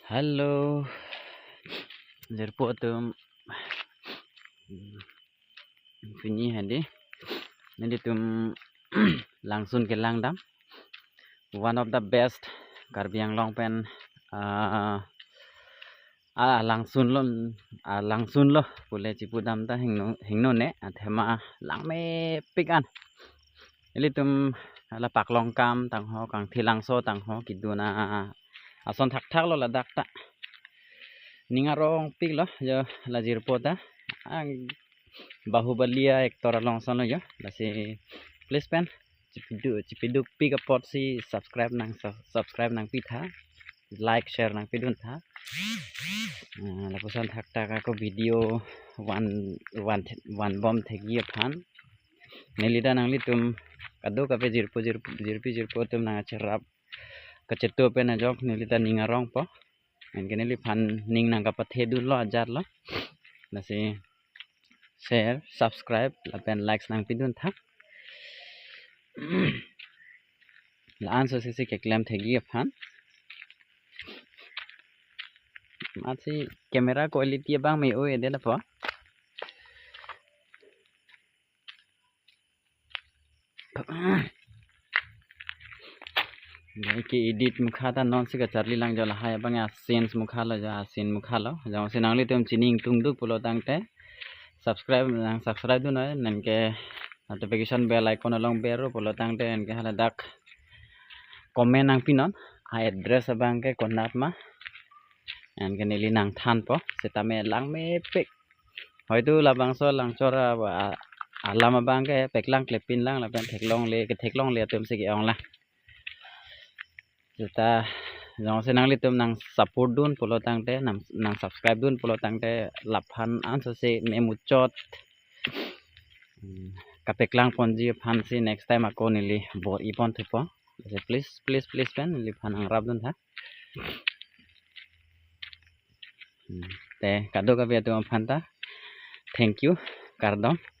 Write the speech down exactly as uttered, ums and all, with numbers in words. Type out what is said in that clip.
Hello, jirpo atum. Pini hadi nelitum Langsun kelang dam. One of the best Karbi Anglong pen, ah, ah, Langsun lo, ah, Langsun lo pule chipudam ta hingno, hingno ne, athema langmepik an. Ilitum hala Paklongkam tangho, Kangthilangso tangho, kedun ason thakthak lo ladak ta. Ning arongpik lo jo la jirpo ta. Ang Bahubali actor along ason lo jo. Lasi please pen chipiduk, chipidukpik apotsi subscribe nang, subscribe nangpi tha, like, share nangpidun tha. Ah, lapuson thakthak ako video van, van, vanbom thekji aphan. Neli ta nanglitum kadokave jirpo, jirpo, jirpi jirpo atum nangcherap kacheto pen ajok neli ta ning arongpo. Anke neliphan ning nangkapathedunlo ajat lo. Lasi share, subscribe lapen likes nangpidun tha. La-an so sisi keklem thekji aphan. Matsi camera quality abang me-o-edet apo. Nai ke-edit mukha ta non si kacharli lang jo, lahai abang a-scenes mukha lo jo, a-scene mukha lo. Jongsi nanglitum chini ingtungduk pulo tangte subscribe nang, subscribe dun noi, anke notification bell icon along ber ro pulo tangte anke haladak comment nangpinon, a-address abang ke konat ma, anke neli nangthanpo, setame langmepik. Hoitu labangso Langchor a, a, alam abang ke paklang klepin lang lapen theklongle, ketheklongle atum si ke-ong lang. Seta jongsi nanglitum nang support dun pulo tangte, nang, nang subscribe dun pulo tangte, laphan anso si memuchot, hmm, kapaklang ponji aphan si next time ako neli bor-ipon thupo. Lasi please, please, please pen neliphan nangrap dun tha. Hmm. Te kadokave atum aphan ta thank you, kardom.